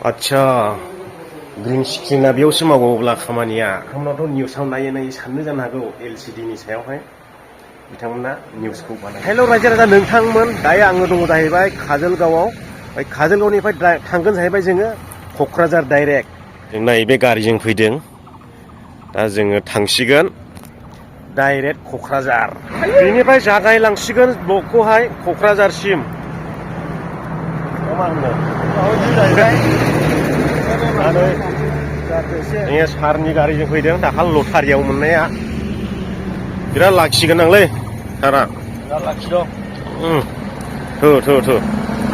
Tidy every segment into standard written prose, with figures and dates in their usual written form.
आच्छा ग्रिन स्क्रिना बेयावसो मावोब्ला खामानिया नोंथांमोनाथ' निउसाव नायै नायै साननो जानो हागौ LCDनि सायावहाय बिथांमोना निउसखौ बानायो। हेल' रायजो राजा नोंथांमोन दायो आङो दङ जाहैबाय काजलगावआव। ओमफ्राय काजलगावनिफ्राय थांगोन जाहैबाय जोङो क'क्राझार डाइरेक्ट। जों नैबे गारिजों फैदों दा जोङो थांसिगोन डाइरेक्ट क'क्राझार। बेनिफ्राय जागायलांसिगोन ब्लगखौहाय क'क्राझारसिम। मा होनो जोङो सारनि गारिजों फैदों दाखाल लटारियाव मोननाया बिराद लाखिगोन आंलै सारा बिराद लाखि दं।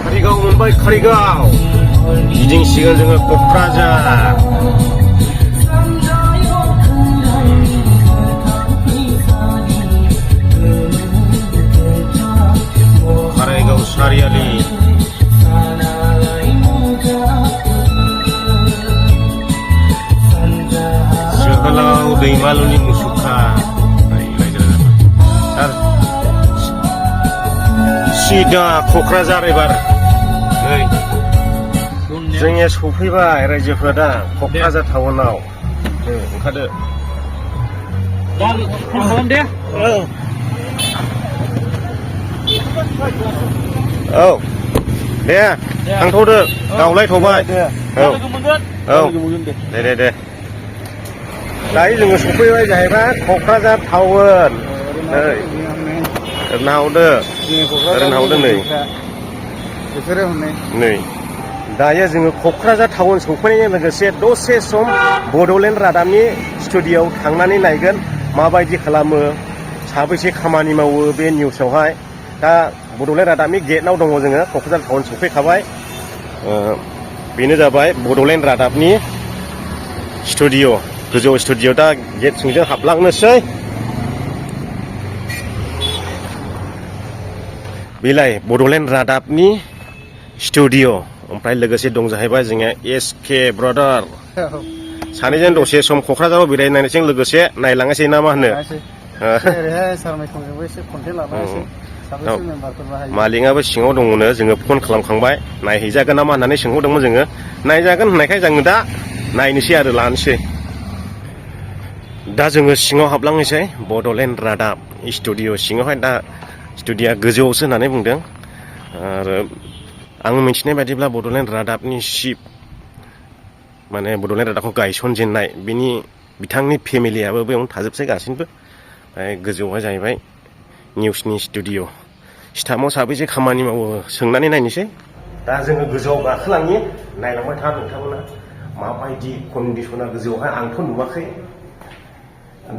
कारिगाव मोनबाय कारिगाव गिदिंसिगोन जोङो क'क्राझार। कारिगाव सारियालि जोहोलाव दैमालुनि मुसुखा सिदा क'क्राझार एबार नै जोंनिया सफैबाय रायजोफोरा दा क'क्राझार टाउनाव ओंखारदो औ दे थांथ'दो गावलायथ'बाय औ दे दायो जोङो सफैबाय जाहैबाय क'क्राझार टाउन। ओरैनो नै दायो जोङो क'क्राझार टाउन सफैनायजों लोगोसे दसे सम बड'लेण्ड रादाबनि स्टुडिय'आव थांनानै नायगोन माबायदि खालामो साबैसे खामानि मावो बे निउसावहाय। दा बड'लेण्ड रादाबनि गेटआव दङ जोङो क'क्राझार टाउन सफैखाबाय। बेनो जाबाय बड'लेण्ड रादाबनि स्टुडिय' गोजौ स्टुडिय' दा गेट सिंजों हाबलांनोसै। बेलाय बड'लेण्ड रादाबनि स्टुडिय' ओमफ्राय लोगोसे दं जाहैबाय जोंहा SK ब्रादार सानैजों दसे सम क'क्राझाराव बेरायनायजों लोगोसे नायलांनोसै ना मा होनो। मालिकआबो सिङाव दङनो जोङो फन खालामखांबाय नायहैजागोन नामा होननानै सोंहरदोंमोन जोङो। नायजागोन होननायखाय जोङो दा नायनोसै आरो लानोसै। दा जोङो सिङाव हाबलांनोसै बड'लेण्ड रादाब स्टुडिय' सिङावहाय। दा स्टुडिय'आ गोजौआवसो होननानै बुंदों आरो आं मिथिनाय बायदिब्ला बड'लेण्ड रादाबनि चिफ माने बड'लेण्ड रादाबखौ गायसनजेननाय बिनि बिथांनि फेमिलियाबो बेयावनो थाजोबसै गासिनोबो। ओमफ्राय गोजौआवहाय जाहैबाय निउसनि स्टुडिय'। स्टाफआव साबैसे खामानि मावो सोंनानै नायनोसै। दा जोङो गोजौआव गाखोलाङि नायलांबाय था नोंथांमोना माबायदि कन्डिसना गोजौआवहाय आंथ' नुवाखै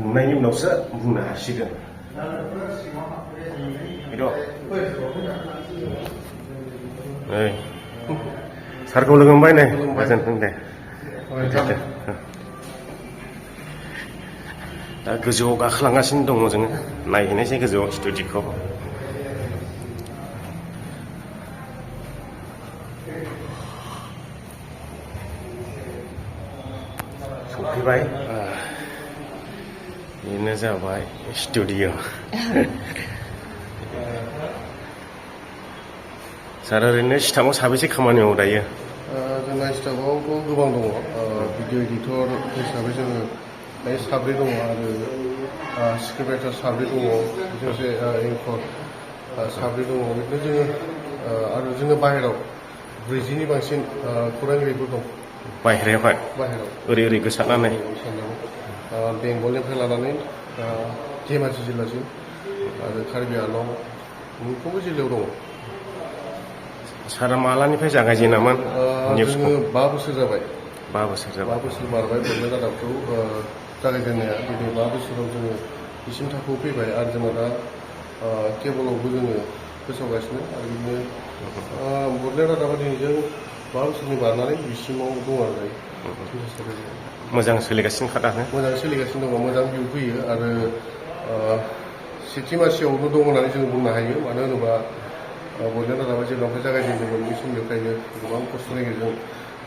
नुनायनि उनावसो बुंनो हासिगोन। सारखौ लोगो मोनबाय नै गोजोन्थों दे। दा गोजौआव गाखोलांगासिनो दङ जोङो नायहैनायसै गोजौआव स्टुडिय'खौ। सफैबाय बेनो जाबाय स्टुडिय'। सार ओरैनो स्टाफआव साबेसे खामानि मावो दायो? जोंना स्टाफआवथ' गोबां दङ। भिडिअ एडिटर हिसाबै जोङो दायो 7 दङ आरो स्क्रिप्ट राइटार 7 दङ लोगोसे एंकर 7 दङ। बिदिनो जोङो आरो जोङो बाहेरायाव 40नि बांसिन खौरांगिरिफोर दं। बाहेरायावहाय ओरै गोसारनानै बेंगलनिफ्राय लानानै धेमाजि जिल्लासिम आरो कार्बि आंलं मोनफ्रोमबो जिल्लायाव दङ। सारा मालानिफ्राय जागायजेनामोन निउसखौ? जोङो 5 बोसोर जाबाय। 5 बोसोर जाबाय। 5 बोसोर बारबाय बड'लेण्ड रादाबखौ जागायजेननाया। दिनै 5 बोसोराव जोङो बिसिम थाखोआव फैबाय आरो जोङो दा केबलावबो जोङो फोसावगासिनो आरो बिदिनो बड'लेण्ड रादाबा दिनैजों 5 बोसोरनि बारनानै बिसिमाव दङ आरो मोजां सोलिगासिनो खादा मोजां सोलिगासिनो दङ। मोजां भिउ फैयो आरो सेथि मासियावनो दङ होननानै जों बुंनो हायो। मानो होनोबा बड'लेण्ड रादाबा जेब्लानिफ्राय जागायजेनदोंमोन बे समनिफ्रायनो गोबां खस्थ'नि गेजेरजों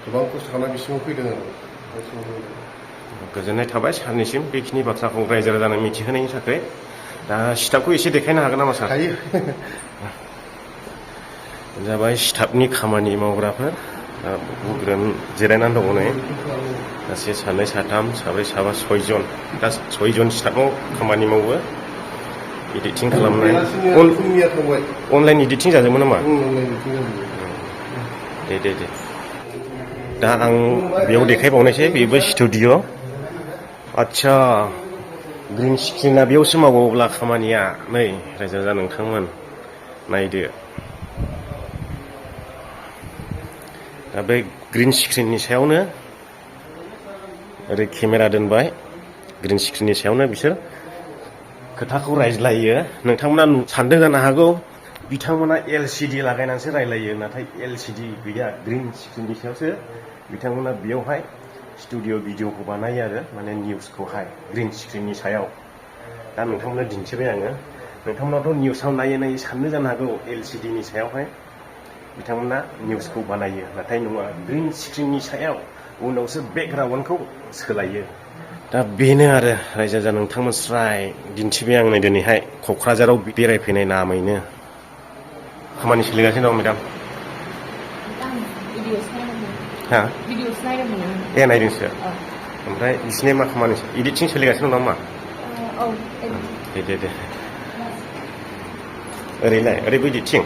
गोबां खस्थ' खालामना बिसिमाव फैदों आरो। गोजोननाय थाबाय सारनिसिम बेखिनि बाथ्राखौ रायजो राजानो मिथिहोनायनि थाखाय। दा स्टाफखौ एसे देखायनो हागोन नामा सार? हायो। जाबाय स्टाफनि खामानि मावग्राफोर बुग्रोन जिरायनानै दङ नै गासै सानै साथाम साब्रै साबा सयजन दा सयजन स्टाफआव खामानि मावो एडिटिं खालामनाय फुंनिया थांबाय अनलाइन एडिटिं जाजोबमोन नामा अनलाइन मिटिं जाजोबबाय दे दा आं बेयाव देखायबावनोसै बेबो स्टुडिअ आदसा ग्रिन स्क्रिना बेयावसो मावोब्ला खामानिया नै रायजो राजा नोंथांमोन नायदो दा बे ग्रिन स्क्रिननि सायावनो ओरै केमेरा दोनबाय ग्रिन स्क्रिननि सायावनो बिसोर खोथाखौ रायज्लायो नोंथांमोना सानदों जानो हागौ बिथांमोना LCD लागायनानैसो रायलायो नाथाय LCD गैया ग्रिन स्क्रिननि सायावसो बिथांमोना बेयावहाय स्टुडिअ भिडिअखौ बानायो आरो माने निउसखौहाय ग्रिन स्क्रिननि सायाव दा नोंथांमोननो दिन्थिबाय आङो नोंथांमोनाथ' निउसाव नायै साननो जानो हागौ LCDनि सायावहाय बिथांमोना निउसखौ बानायो नाथाय नङा ग्रिन स्क्रिननि सायाव उनावसो बेकग्राउन्डखौ सोलायो दा बेनो आरो रायजो राजा नोंथांमोन स्राय दिन्थिबाय आंनो दिनैहाय क'क्राझाराव बेरायफैनाय नामैनो खामानि सोलिगासिनो दं मेडाम हा ए नायदोंसो ओमफ्राय बिसिनि मा खामानि एडिटिं सोलिगासिनो दं नामा दे ओरैलाय ओरैबो एडिटिं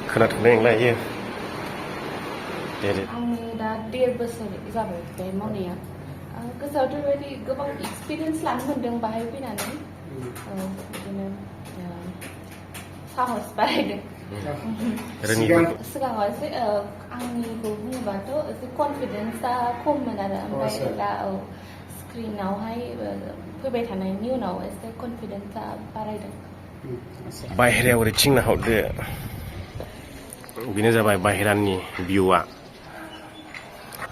खोनाथारनाय नंला इयो दे आङो दा 1.5 बोसोर जाबाय बे मावनाया गोसोआवथ' बेबायदि गोबां एक्सपिरियेन्स लानो मोन्दों बाहाय फैनानै बिदिनो साहस बारायदों सिगाङाव एसे आंनिखौ बुङोबाथ' एसे कनफिडेन्सआ खममोन आरो ओमफ्राय दा स्क्रिनावहाय फैबाय थानायनि उनाव एसे कनफिडेन्सआ बारायदों बाहेरायाव ओरैथिं नाहरदो बेनो जाबाय बाहेरानि भिउआ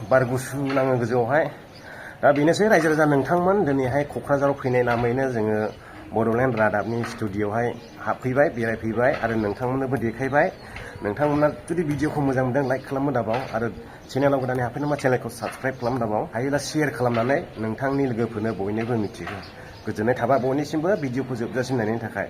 बार गुसु नाङो गोजौआवहाय दा बेनोसै रायजो राजा नोंथांमोन दिनैहाय क'क्राझाराव फैनाय नामैनो जोङो बड'लेण्ड रादाबनि स्टुडिअ'आवहाय हाबफैबाय बेरायफैबाय आरो नोंथांमोननोबो देखायबाय नोंथांमोना जुदि भिडिअखौ मोजां मोनदों लाइक खालामनो दाबाव आरो चेनेलाव गोदानै हाबफैनोबा चेनेलखौ साबस्क्राइब खालामनो दाबाव हायोब्ला शेयार खालामनानै नोंथांनि लोगोफोरनो बयनोबो मिथिहो गोजोननाय थाबाय बयनिसिमबो भिडिअखौ जोबजासिम नायनायनि थाखाय